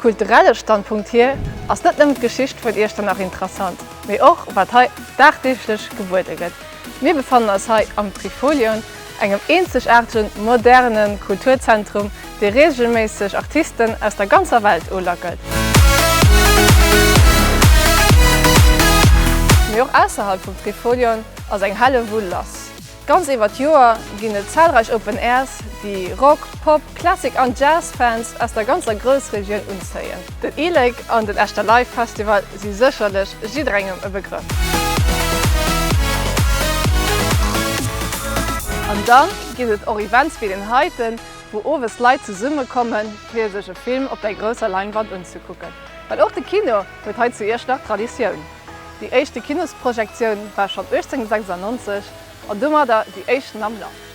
kulturelle Standpunkt hier ass net nëmmen d'Geschicht vun Iechternach interessant, mee och wat hei dagdeeglech gebuede gëtt. Mir befannen eis hei am Trifolion, engem eenzegaartegen, moderne Kulturzentrum, dee reegelméisseg Artisten aus der ganzer Welt ulackelt. Mee och ausserhalb vum Trifolion ass eng Hellewull lass. Ganz iwwer d'Joer ginn et zahlreich Open Airs, déi Rock, Pop, Classic an Jazz Fans aus der ganzer Groussregioun unzéien. Den E-Lake an den Echter Live Festival si sécherlech jidderengem e Begrëff. An dann ginn et och Events wéi deen heiten, wou owes Leit zesumme kommen, fir sech e Film op der grousser Leinwand unzekucken. Well och de Kino huet hei zu Iechternach Traditioun. Déi éischte Kinosprojektioun war schonn 1896 an domadder déi éischten am Land.